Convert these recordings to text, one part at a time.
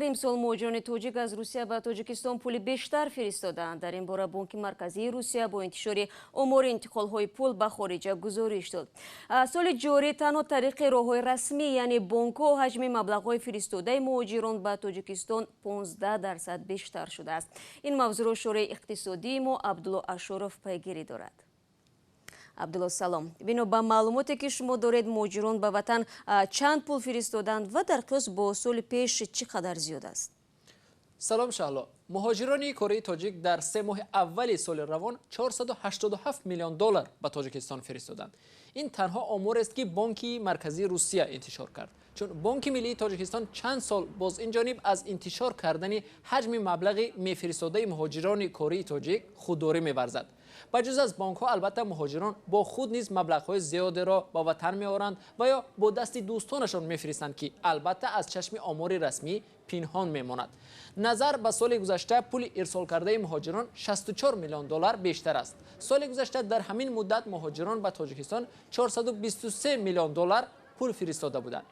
Имсол муҳоҷирони тоҷик аз Русия ба Тоҷикистон пули бештар фиристодаанд. Дар ин бора Бонки Марказии Русия бо интишори омори интиқолҳои пул ба хориҷа гузориш дод. Соли ҷорӣ танҳо тариқи роҳҳои расмӣ, яъне бонкҳо, ҳаҷми маблағҳои фиристодаи муҳоҷирон ба Тоҷикистон 15% бештар шудааст. Ин мавзӯъро шореҳи иқтисодии мо Абдулло Ашуров пайгирӣ дорад. Абдулло, салом. Бино ба маълумоте, ки шумо доред, муҳоҷирон ба ватан чанд пул фиристоданд ва дар қиёс бо соли пеш чӣ қадар зиёд аст? Салом, Шаҳло. Муҳоҷирони кории тоҷик дар 3 моҳи аввали соли равон 487 миллион доллар ба Тоҷикистон фиристоданд. Ин танҳо оморест, ки Бонки Марказии Русия интишор кард, чун Бонки Миллии Тоҷикистон чанд сол боз ин ҷониб аз интишор кардани ҳаҷми маблағи мефиристодаи муҳоҷирони кории тоҷик худдорӣ меварзад. Ба ҷуз аз бонкҳо, албатта, муҳоҷирон бо худ низ маблағҳои зиёдеро ба ватан меоранд ва ё бо дасти дӯстонашон мефиристанд, ки албатта аз чашми омори расмӣ пинҳон мемонад. Назар ба соли гузашта пули ирсолкардаи муҳоҷирон 64 миллион доллар бештар аст. Соли гузашта дар ҳамин муддат муҳоҷирон ба Тоҷикистон 423 миллион доллар пул фиристода буданд.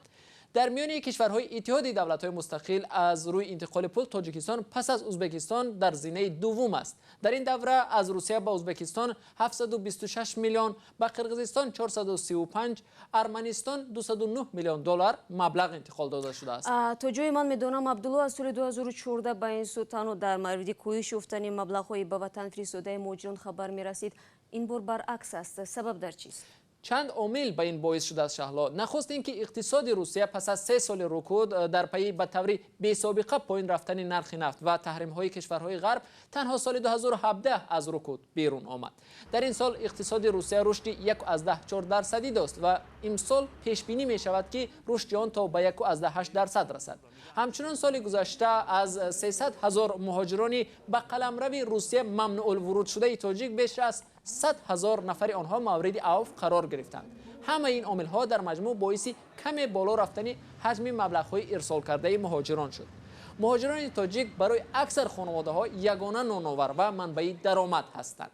Дар миёни кишварҳои Иттиҳоди Давлатҳои Мустақил аз рӯи интиқоли пул Тоҷикистон пас аз Ӯзбекистон дар зинаи дуввум аст. Дар ин давра аз Русия ба Ӯзбекистон 726 миллион, ба Қирғизистон 435, Арманистон 209 миллион доллар маблағ интиқол дода шудааст. То ҷое ман медонам, Абдулло, аз соли 2014 ба ин сӯ танҳо дар мавриди коҳиш ёфтани маблағҳои ба ватан фиристодаи муҳоҷирон хабар мерасид. Ин бор баръакс аст. Сабаб дар чист? Чанд омил ба ин боис шудааст, Шаҳло. Нахуст ин ки иқтисоди Русия пас аз 3 соли рукуд дар пайи ба таври бесобиқа поин рафтани нархи нафт ва таҳримҳои кишварҳои ғарб танҳо соли 2017 аз рукуд берун омад. Дар ин сол иқтисоди Русия рушди 1,4 дарсадӣ дошт ва имсол пешбинӣ мешавад, ки рушди он то ба 1,8% расад. Ҳамчунин соли гузашта аз 300 ҳазор муҳоҷирони ба қаламрави Русия мамнуъулвуруд шудаи тоҷик беш аз 100 ҳазор нафари онҳо мавриди авф қарор гирифтанд. Ҳамаи ин омилҳо дар маҷмӯъ боиси каме боло рафтани ҳаҷми маблағҳои ирсолкардаи муҳоҷирон шуд. Муҳоҷирони тоҷик барои аксар хонаводаҳо ягона ноновар ва манбаи даромад ҳастанд.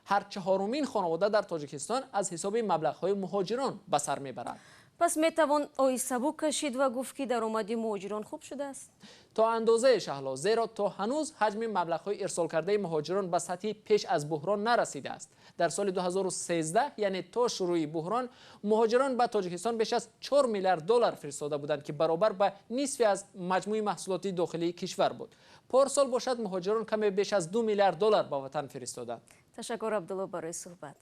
Ҳар чаҳорумин хонавода дар Тоҷикистон аз ҳисоби маблағҳои муҳоҷирон ба сар мебарад. Пас метавон оҳи сабук кашид ва гуфт, ки даромади муҳоҷирон хуб шудааст? То андозае, Шаҳло, зеро то ҳанӯз ҳаҷми маблағҳои ирсолкардаи муҳоҷирон ба сатҳи пеш аз буҳрон нарасидааст. Дар соли 2013, яъне то шурӯи буҳрон, муҳоҷирон ба Тоҷикистон беш аз 4 миллиард доллар фиристода буданд, ки баробар ба нисфи аз маҷмӯи маҳсулоти дохилии кишвар буд. Порсол бошад, муҳоҷирон каме беш аз 2 миллиард доллар ба ватан фиристоданд. Ташаккур, Абдулло, барои суҳбат.